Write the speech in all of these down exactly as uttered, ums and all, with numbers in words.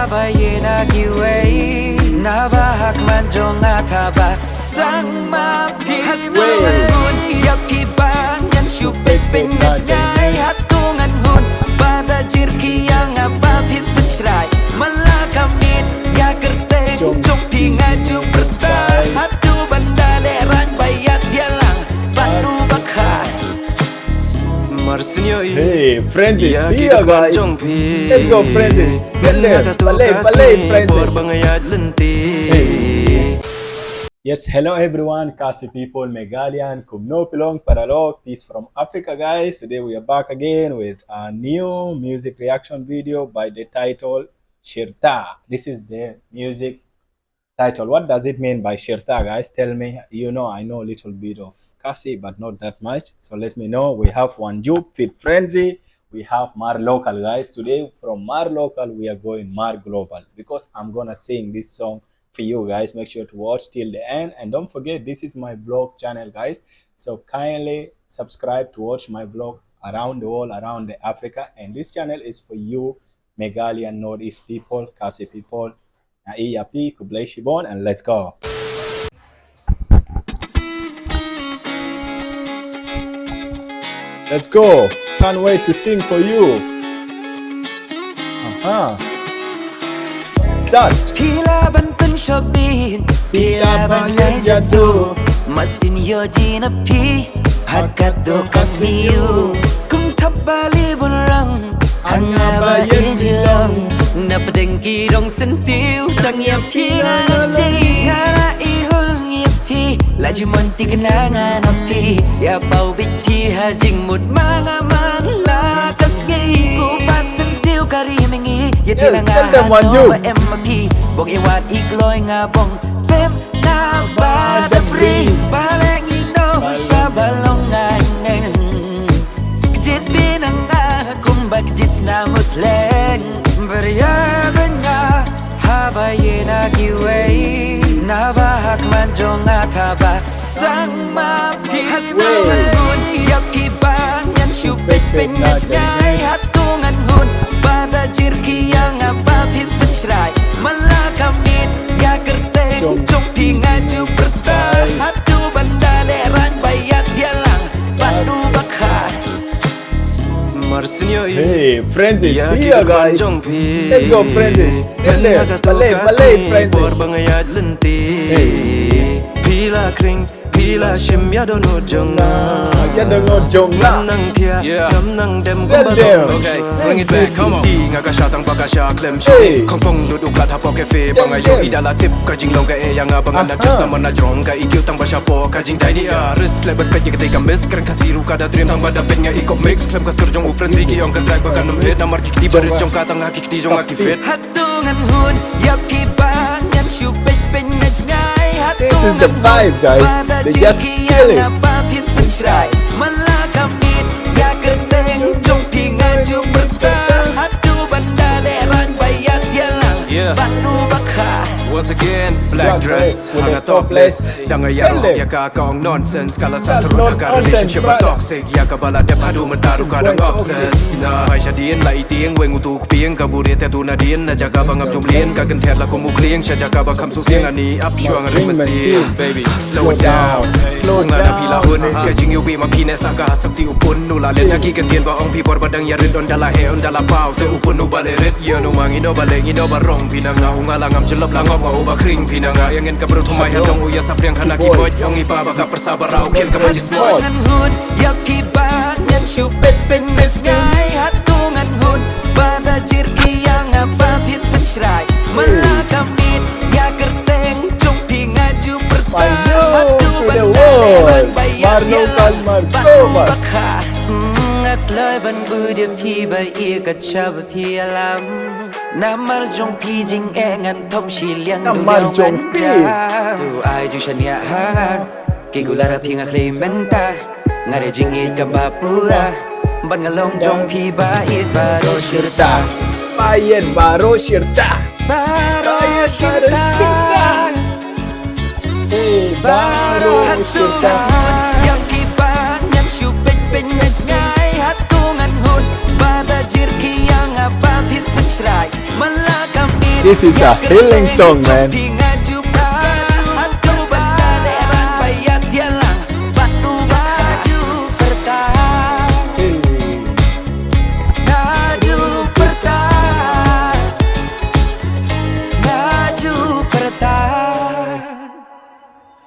Ba ïa na kiwei na ba hak man jong nga ta ba tang ma phi. Hatu ngan hun ïa phi ba ngan shu peit peit na jngai. Hatu ngan hun ba da jir ki ïa nga ba phi pynshrai. Man la ka miet ïa kyrteng jong phi nga ju pyrta. Hatu ban da lehraiñ ba ïaid ïalang bad u ba kha. Hey, Francis, here, guys. Let's go, Francis. Get there. Ballet, ballet, Francis. Hey. Yes, hello everyone, Khasi people, Meghalayan, kumno phi long paralok, peace from Africa, guys. Today we are back again with a new music reaction video by the title Shirta. This is the music title. What does it mean by Shirta, guys? Tell me. You know, I know a little bit of Khasi, but not that much. So let me know. We have Wanjup feat Frenzy. We have Mar Local, guys. Today from Mar Local, we are going Mar Global because I'm gonna sing this song for you guys. Make sure to watch till the end. And don't forget, this is my vlog channel, guys. So kindly subscribe to watch my vlog around the world, around the Africa. And this channel is for you, Meghalayan Northeast people, Khasi people. Ai ïa phi, khublei shibun, and let's go. Let's go. Can't wait to sing for you. Aha. Start. Phi lah ban pynshopin, phi lah ban ai jadu. Masin yo jina phi. Hakat do kasniu kum thap bali bun rang. Hanga ba yin bilong na pdeng ki rong sentiu tang ïa phi nga jing ngara ihul ngi phi. La jumon ti kena nga na phi ïa pau bit phi ha jing mut manga mang la kasngi ku pas sentiu kari mengi ïa ti la nga ha no ba em ma phi bong iwat ikloi nga bong pem. Na ba da bri ba leng ino sha ba long ngai neng. Kjit phi na nga kumba kjit na mut leng. Beria benya haba ye na kiwei na ba hak man jong nga ta ba tang ma phi. Hatu ngan hun ïa phi ba ngan shu peit peit na jngai. Hatu ngan hun ba da jir ki ïa nga ba phi pynshrai. Man la ka miet ïa kyrteng jong phi nga ju pyrta. Hatu ban da lehraiñ ba ïaid ïalang bad u ba kha. Hey, Francis, here, guys. Let's go, Francis. Ballet, ballet, Francis. Hey. Phi la kring, phi la shim ïa dohnud jong nga. Ïa dohnud jong nga. Ngam nang thiah, ngam nang dem kumba dong. Okay, bring it back, come on. Nga ka sha tang ba ka sha klem shu. Khongpong lut u klat hapoh cafe ba nga ïohi da la tip ka jinglong ka eh ïa nga ba ngan adjust na man na jrong ka E Q tang ba shapoh ka jingdai ni a. Wrist leh bad peit ïa ka tei ka miss, kren Khasi ruh ka da dream tang ba da peit nga i kop mix. Klem ka sur jong u Frenzy ki ong ka track ba kan ym hit namar ki kti barit jong ka tang ha ki kti jong nga ki fit. Hatu ngan hun ïa phi ba ngan shu peit peit na jngai. Hatu ngan hun ba da jir ki ïa nga ba phi pynshrai. Man la ka miet ïa kyrteng jong phi nga ju pyrta. Hatu ban da lehraiñ ba ïaid ïalang bad u ba kha. Once again, Black Dress ha nga topless. Dang ïa roh ïa ka ka ong nonsense. Ka la sa tyrun ha ka relationship ba toxic. Ïa ka ba la dep haduh mynta ruh ka dang obsessed. Na phai sha dien la i tieng weng utu u kpieng ka buhrieh te tu na dien na jaka ba ngam jumlien ka kynther la kum u klieng sha jaka ba kham suh sieng ani ap shuwa nga ring mynsiem. Baby, slow it down, slow it down. Nga na phi la hun ka jingïohi ma phi ne sa ka ha sap ti u pun u la len ha ki kyntien ba ong phi por ba dang ïa rit on da la heh on da la paw te u pun u ba leh rit. Ïa no ma ngi no ba leh ngi no ba rong phi na nga u nga la ngam jyllop la ngop nga u ba khring phi na nga ïa ngin ka briew thymmai ha dong u ïa sapriang khana ki boit ong i pa ba ka pyrsa ba rau khian ka ba jisngot. Ngan hun ïa phi ba ngan shu peit peit na jngai. Hatu ngan hun ba da jir ki ïa nga ba phi pynshrai. Man la ka miet ïa kyrteng jong phi nga ju pyrta. Hatu ban da lehraiñ ba ïaid ïalang bad u ba kha. Nga kloi ban bud ïa phi ba ïa ka jaka ba phi ïalam. Namar jong phi jingeh ngan thom shiliang. Namar jong phi. Tu ai ju shaniah ha nga. Ki kular ha phi nga khlei mynta. Nga da jingïeit kaba pura. Ban nga long jong phi ba ïeit baroh shirta. Ba ïeit baroh shirta. Baroh shirta. Hey, baroh shirta. Ïa phi ba ngan shu peit peit na jngai. Hatu ngan hun ba da jir ki ïa nga ba phi pynshrai. Man la ka miet This is a healing song, man.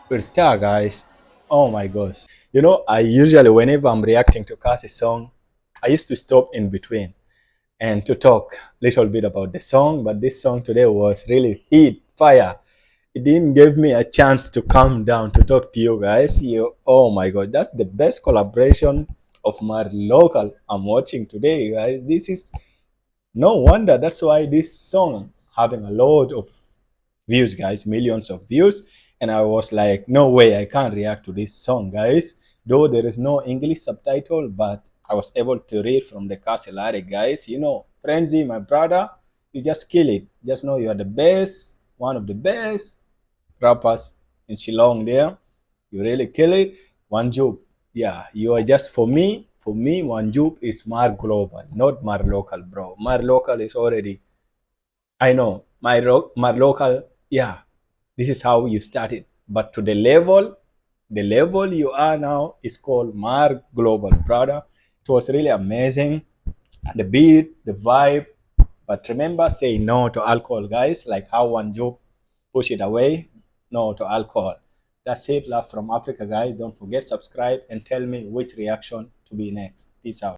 Pyrta, guys. Oh my gosh. You know, I usually, whenever I'm reacting to Khasi song, I used to stop in between and to talk a little bit about the song, but this song today was really heat, fire. It didn't give me a chance to calm down to talk to you guys. You, oh my God, that's the best collaboration of Mar Local I'm watching today, guys. This is no wonder. That's why this song having a lot of views, guys, millions of views. And I was like, no way, I can't react to this song, guys. Though there is no English subtitle, but I was able to read from the Khasi lyric, guys. You know, Frenzy, my brother, you just kill it. Just know you are the best, one of the best rappers in Shillong there. You really kill it. Wanjup, yeah, you are just, for me, for me, Wanjup is Mar Global, not Mar Local, bro. Mar Local is already, I know, my ro-, Mar Local, yeah, this is how you started. But to the level, the level you are now is called Mar Global, brother. It was really amazing. The beat, the vibe. But remember, say no to alcohol, guys, like how Wanjup push it away. No to alcohol. That's it. Love from Africa, guys. Don't forget, subscribe and tell me which reaction to be next. Peace out.